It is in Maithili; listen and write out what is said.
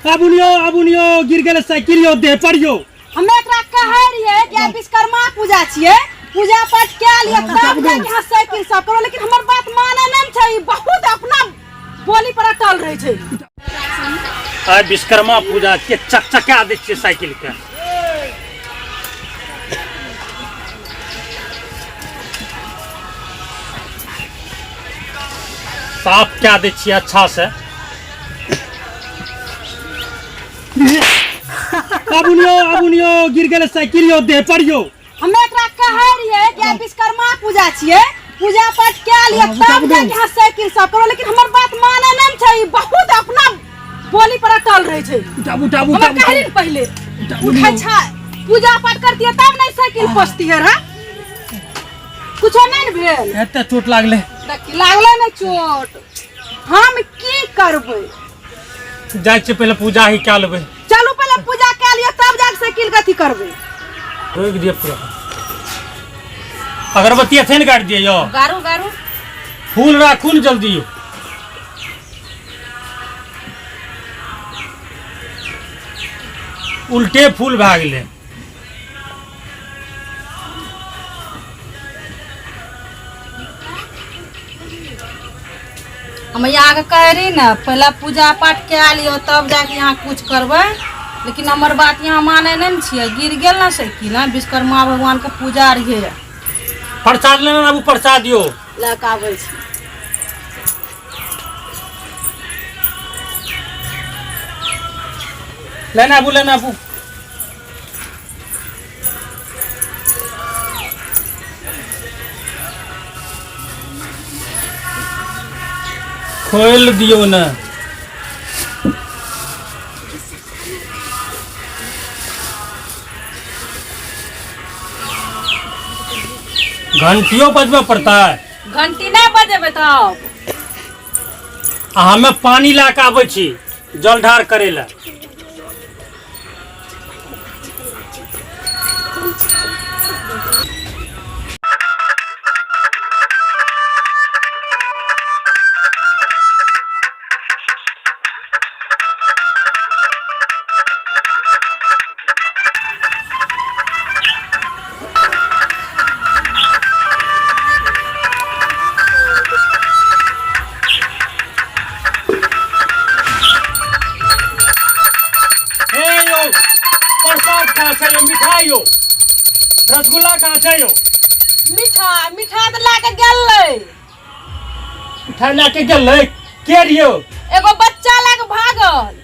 आबू नियो, आबू नियो, गिर गेलै साइकिल यौ, देह पर यौ। हमे एकरा कहै रहियै कि आइ विश्वकर्मा पूजा छियै, पूजा पाठ कए लिअ तब जाके अहाँ साइकिल साफ करू, लेकिन हमर बात मानै नहि छै। ई बहुत अपना बोली पर अटल रहै छै। आइ विश्वकर्मा पूजा छियै, चकचका दै छियै साइकिल के। साफ कए दै छियै अच्छा से। आबू नियो, आबू नियो, गिर गेलै साइकिल यौ, देह पर यौ। हमे एकरा कहै रहियै कि आइ विश्वकर्मा पूजा छियै, पूजा पाठ कए लिअ तब जाके अहाँ साइकिल साफ करू, लेकिन हमर बात मानै नहि छै। ई बहुत अपना बोली पर अटल रहै छै। उठाबू, उठाबू, हमरा उठाबू। कहली ने पहिले उठै छै, पूजा पाठ करतियै तब नहि साइकिल पोसतियै रह। कुछो नहि ने भेल। एते चोट लागलै। देखी, लागलै ने चोट, हम की करबै? जाइ छियै पहिले पूजा ही कए लेबै। चलू पहिले पूजा कए लिअ तब जाके साइकिल के अथी करबै। रोकि दिअ पूरा। अगरबत्ती छै ने, गाड़ि दिअ यौ। गारू गारू। फूल राखू ने जल्दी यौ। उल्टे फूल भए गेलै। हम यहाँ कह रही ने पहला पूजा पाठ कए लियौ तब जाके यहाँ कुछ करबै, लेकिन हमर बात यहाँ मानै नहि ने छियै। गिर गेल ने साइकिल, हँ, विश्वकर्मा भगवानके पूजा रहियै। प्रसाद लेने आबू, प्रसाद यौ। लऽ कऽ आबै छी। लेने आबू, लेने आबू। खोलि दियौ ने। घंटियो बजबे पड़तै। घंटी नहि बजेबै तब? आ हमे पानी लए कऽ आबै छी जलढार करै लए। हे यौ, प्रसाद कहाँ छै यौ? मिठाई यौ, रसगुल्ला कहाँ छै यौ? मिठाई, मिठाई तऽ लए कऽ गेलै। मिठाई लए के गेलै के? यौ एगो बच्चा लए कऽ भागल।